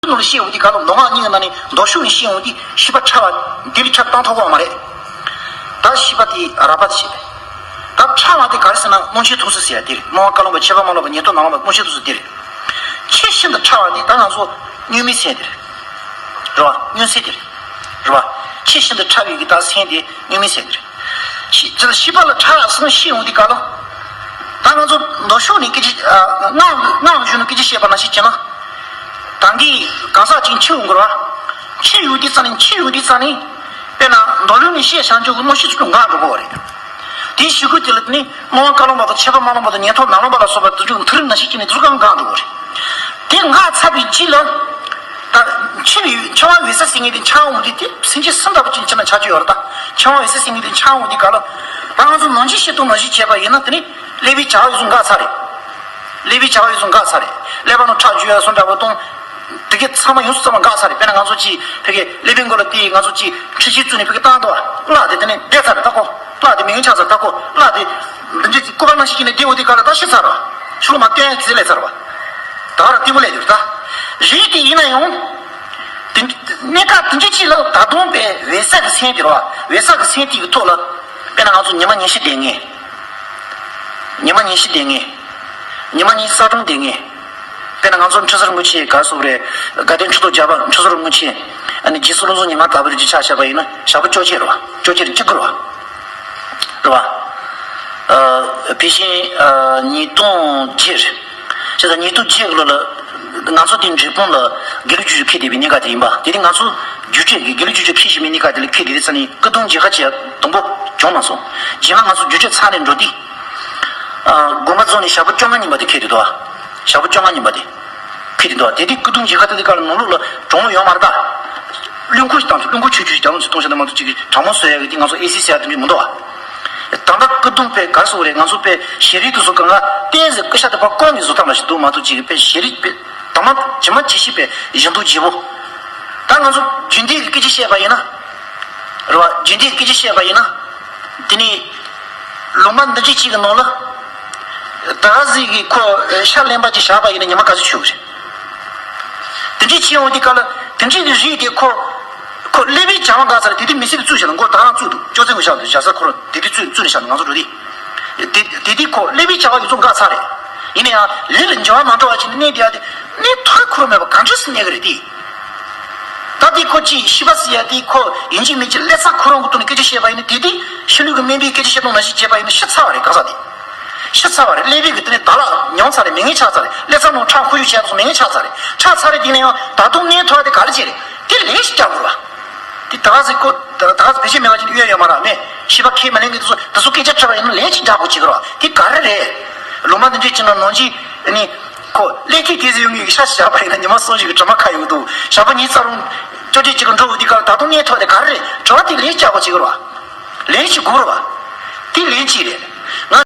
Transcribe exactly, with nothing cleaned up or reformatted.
ནང་ལ་བཤད་འོང་དུས་ག་ལ། མདོ་སྔགས་གཉིས་ཀྱི་ནང་ནས་མདོ་ཕྱོགས་ནས་བཤད་འོང་དུས་ཤེས་པ་ཕྲ་བ་འདི་ལས་ཕྲ་བཏང་ཐུབ་ཀྱི་མ་རེད། ད་ཤེས་པ་དེ་རགས་པ་བྱེད། ད་ཕྲ་བ་དེ་ག་རེ་ཟེར་ན་མངོན་ཤེས་ཐུགས་སུ་ཟེར་ཡ་དེ་རེད། སྨྲ་བ་བཀའ་བློན་པ་མཆོད་པ་སྨྲ་བློན་པ་ཉན་ཐོས་ནཱ་ལུང་པ་མངོན་ཤེས་ཐུགས་སུ་དེ་རེད། ཆེས་ཤིན་ཏུ་ཕྲ་བ་དེ་ད་ང་ཚོ་མྱུར་མེད་སེམས་དེ་རེད། རེད་བ། མྱུར་སེམས་དེ་རེད། རེད་བ། ཆེས་ཤིན་ཏུ་ཕྲ་བའི་གི་ད་སེམས་དེ་མྱུར་མེད་སེམས་དེ་རེད། ཤེས་ཤེས་པ་ལ་ཕྲ་བ་གསུམ་བཤད་འོང་དུས་ག་ལ། ད་ང་ཚོ་མདོ་ཕྱོགས་ནས་སྐད་ཆ་ཨ་སྔགས་སྔགས་གཞུང་ནས་སྐད་ཆ་བཤད་པ་ནང་བཞིན་བྱས་ན། ད་གིན་གང་ཟག་ཅིག་འཆི་འོང་གི་རེད་བ། འཆི་ཡོང་དུས་ཙམ་ནས་འཆི་ཡོང་དུས་ཙམ་ནས། དཔེར་ན་མདོ་ལུགས་ནས་བཤད་བྱང་ཆུབ་ཀྱི་མངོན་ཤེས་ཚུལ་འགག་འགྲོ་གི་རེད། དེའི་གཞུག་གུ་དེ་ལ་དེ་ནི་སྨྲ་བ་བཀའ་བློན་པ་དང་མཆོད་པ་སྨྲ་བློན་པ་དང་ཉན་ཐོས་ནཱ་ལུང་པ་ལ་སོགས་པ་དེ་ཚོ་མཐུ་རིམ་ནང་བཞིན་བྱས་ནས་དེ་ཚོ་གང་འགག་འགྲོ་གི་རེད། དེ་འགག་ཚར་བའི་རྗེས་ལ། ད་འཆི་བའི་འཆི་བ་འོད་གསལ་ཟེར་མཁན་དེ་འཆར་འོང་དུས་དེ་སེམས་ཅན་སུ་འདྲ་པོ་ཅིག་འཆི་ན་ཆགས་ཀྱི་ཡོད་རེད། ད་འཆི་བ་འོད་གསལ་ཟེར་མཁན་དེ་འཆར་འོང་དུས་ག་ལ། ད་ང་ཚོ་ནང་བཞིན་བཤད་སྟངས་ནང་བཞིན་བྱས་པ་ཡིན་ན་དེ་ནི་ཀླད་པའི་བྱ་བ་ཡོད་ཚོ་འགག་ཚར་རེད། ཀླད་པའི་བྱ་བ་ཡོད་ཚོ་འགག་ཚར་རེད། ཀླད་པ་ནང་ཁྲག་རྒྱུ་ཡ་སོགས་འདྲ་པོ་གཏོང་། དེ་གའི་ཚང་མ་ཡོངས་སུ་ཚང་མ་འགག་ཚར་རེད། དཔེར་ན་ང་ཚོ་ཅིག་ཕ་གིའི་ཀླད་པའི་མགོ་ལ་དེ་ང་ཚོ་ཅིག་འཕྲུལ་ཆས་བཙུགས་ནས་ཕ་གི་བཏང་འདུག་བ། བརླག་དེ་དེ་ནས་བསྡད་ཚར་རེད། ད་ཁོ་བརླག་དེ་མི་ཡོང་ཆགས་ཚར། ད་ཁོ་བརླག་དེ་འདི་འདྲ་ཅིག་སྐུད་པ་ནང་བཞིན་བྱས་ནས་བསྡད་འོང་དུས་ག་ལ་ད་ཤི་ཚར་རེད། ཕྱི་ལོགས་མར་བཏོན་ཡ་དེ་ཚོ་སླེབས་ཚར་རེད་བ། ད་ག་རང་གཏི་མུག་སླེབས་འདུག་ད་རེད། དེ་ཡིན་ན་ཡང་། དེ་གནས་སྐབས་དེ་འདྲ་ཅིག་ལ་ད་དུང་པའི་འོད་གསལ་གྱི་སེམས་དེ་རེད་བ། འོད་གསལ་གྱི་སེམས་དེ་གི་ཐོག་ལ། དཔེར་ན་ང་ཚོ་ཉི་མ་ཉི་ཤུ་བསྡད་མཁན། ཉི་མ་ཉི་ཤུ་བསྡད་མཁན། ཉི་མ་ཉི་ཤུ་ས་གྲོང་བསྡད་མཁན། དཔེར་ན་ང་ཚོ་ཁྲི་ཟུར་རིན་པོ་ཆེ་ག་རེ་ཟེར་དགོས་རེད། དགའ་ལྡན་ཁྲི་ཐོག་བརྒྱ་པ་ཁྲི་ཟུར་རིན་པོ་ཆེ། ཨ་ནི་རྗེས་སུ་བློ་བཟང་ཉི་མ་ལྟ་བུ་རིགས་ཀྱི་ཆ་བཞག་པ་ཡིན་ན་ཞག་པོ་བཅོ་བརྒྱད་རེད་བ། བཅོ་བརྒྱད་རེད། བཅུ་དགུ་རེད་བ། རེད་བ། ཨ་དཔེ་ཆེན་ཨ་ཉིས་སྟོང་བརྒྱད་རེད། བྱས་ཙང་ཉིས་སྟོང་བརྒྱད་ལོ་ལ་ང་ཚོ་དེ་འབྲས་སྤུངས་ལ་དགེ་ལུགས་ཆོས་ཕྱོགས་འཁྱེར་བསྡད་པའི་གནས་སྐབས་དེ་ཡིན་པ། དེ་དུས་ང་ཚོ་རྒྱུགས་སྤྲོད་ཀྱི་དགེ་ལུགས་ཆོས་ཕྱོགས་འཁྱེར་བཞིན་པའི་གནས་སྐབས་དེ་ལ་འཁྱེར་བསྡད་དུས་ཙ་ནས་སྐུ་གདུང་མཇལ་ཁ་བྱས་དང་པོ་བྱུང་མ་སོང་། རྗེས་མ་ང་ཚོ་རྒྱུགས་སྤྲོད་ཚར་ནས་འགྲོ་དུས། ཨ་དགོན་པ་རྫོགས་ནས་ཞག་པོ་བཅོ་ལྔ་ཉིན་པ་དེ་འཁྱེར་བསྡད་འདུག་བ། ཞག་པོ་བཅོ་ལྔ་ཉིན་པ་དེ་འཁྱེར་བསྡད་འདུག་བ། དེ་དུས་སྐུ་གདུང་མཇལ་ཁ་དེ་དུས་ག་ལ་ནང་ལོགས་ལ་གྲོང་མོ་ཡོད་མ་རེད་ད། གླིང་སྐོར་ཞིག་བཏང་། གླིང་སྐོར་ཆུང་ཆུང་ཞིག་རྒྱ་ལོ་ཚོས་གཏོང་བྱས་ན་མ་གཏོགས་ཅིག་གྲོང་མོ་བཟོ་ཡ་གི་དེ་ང་ཚོ་ཨེ་སི་ཟེར་ཡ་དེ་འདྲ་མི་འདུག་བ། ད་ལྟ་སྐུ་གདུང་པའི་ག་རེ་ཟེར་དགོས་རེད། ང་ཚོ་པའི་ཞལ་རས་དེ་ཚོ་གང་ག་ཏོག་ཙམ་སྐུ་ཤ་དེ་ཕར་བསྐོར་ནས་བཟོ་སྟངས་འདྲ་ཞིག་འདུག་མ་གཏོགས་ཅིག་པའི་ཞལ་རས་པའི་དང་མ་ཇི་མ་ཇི་བཞིན་པའི་བཞེངས་སྟངས་བརྗིད་པོ། ད་ང་ཚོ་རྒྱུན་ལྡན་གྱི་སྐད་ཆ་བཤད་པ་ཡིན་ན། རེད་བ། རྒྱུན་ལྡན་གྱི་སྐད་ཆ་བཤད་པ་ཡིན་ན། དེ་ནས་ལོ་མ་འདི་འདྲ་ཅིག་གི་ནང་ལ། ད་ག་ཟིག་གིས་ཁོ་ཤ་ལེན་པ་ཅིག་བཞག་པ་ཡིན་ན་ཉི་མ་ག་ཚོད་འཁྱོལ་གི་རེད། དེ་འདྲའི་བྱེད་ཡོང་དུས་ག་ལ་དེ་འདྲའི་གི་རིགས་དེ་ཁོ། ཁོ་ཀླད་པའི་བྱ་བ་འགག་ཚར། དེ་དུས་མི་སེར་གྱིས་བཙུགས་བཞག་ལ་མགོ་ད་རང་བཙུགས་འདུག་ཅོག་ཙེ་མགོ་བཞག་འདུག་བཞག་ས་ཁོ་རང་དེ་དུས་བཙུགས་བཙུགས་ནས་བཞག་འདུག་ང་ཚོ་འགྲོ་དུས། དེ་དེ་དུས་ཁོ་ཀླད་པའི་བྱ་བ་ཡོད་ཚོ་འགག་ཚར་རེད། ཡིན་ན་ཡང་ལས་ལ་འགྱུར་བ་མ་འགྲོ་བ་བྱས་ནས་གནས་བསྡད་ཡ་དེ་གནས་ཐོག་ཁོ་རང་མེད་པ་གང་འདྲ་སེ་གནས་གི་རེད་དེ། ད་དེ་ཁོ་ཅིག་ཤི་བ་ཟེར་ཡ་དེ་ཁོ་ཡིན་གཅིག་མིན་གཅིག་ཀླད་རྩ་ཁོ་རང་གི་ཐོག་ནས་སྐད་ཆ་བཤད་པ་ཡིན་ན་དེ་དུས་ཕྱི་ལུགས་ཀྱི་སྨན་པའི་སྐད་ཆ་བཤད་སྟངས་ནང་བཞིན་བྱས་པ་ཡིན་ན་ཤི་ཚར་བ་རེད་གང་ཟག་དེ། ཤི་ཚར་བ་རེད། ཀླད་པའི་གི་དེ་ནས་ད་ལ་མྱོང་ཚར་རེད། མི་ངན་ཆགས་ཚར་རེད། ཀླད་རྩ་ནང་ཁྲག་ཁོར་ཡུག་བྱས་སོང་། མི་ངན་ཆགས་ཚར་རེད། ཆགས་ཚར་རེད། དེ་ནས་ཡང་ད་དུང་གནས་ཐོག་དེ་ག་རེ་བྱས་རེད། དེ་ལན་ཞིག་རྒྱག་དགོས་རེད་བ། དེ་ད་ག་ཟིག་ཁོ་ད་ག་ཟིག་བེད་སྤྱོད་མེད་པ་ཅིག་གཡོལ་ཡོད་མ་རེད། མེད། ཤེས་པ་ཁས་མི་ལེན་གི་དེ་ཚོ་དེ་ཚོ་སྐད་ཆ་དྲིས་པ་ཡིན་ན་ལན་ཞིག་རྒྱག་དགོས་བྱེད་གི་རེད་བ། དེ་ག་རེ་རེད། ལོ་མ་འདི་འདྲས་ཅིག་ནང་ནང་ཅིག་ནི་ཁོ་ཀླད་ཐིག་དེ་ཟིག་ཡོང་གི་ཤ་ཞིག་བཞག་པ་ཡིན་ན་ཉི་མ་གསུམ་ཞིག་གི་དྲི་མ་ཁ་ཡོང་གི་འདུག་ཞག་པོ་ཉི་ཤུ་རྩ་རུང་ཅོ་ཅེ་ཅིག་གི་འགྲོ་འོང་དུས་སྐབས་ལ་ད་དུང་གནས་ཐོག་དེ་ག་རེ་རེད། དྲི་བ་དེ་ལན་ཞིག་རྒྱག་དགོས་བྱེད་གི་རེད་བ། ལན་ཞིག་དགོས་རེད་བ། དེ་ལན་གཅིག་རེད། ང་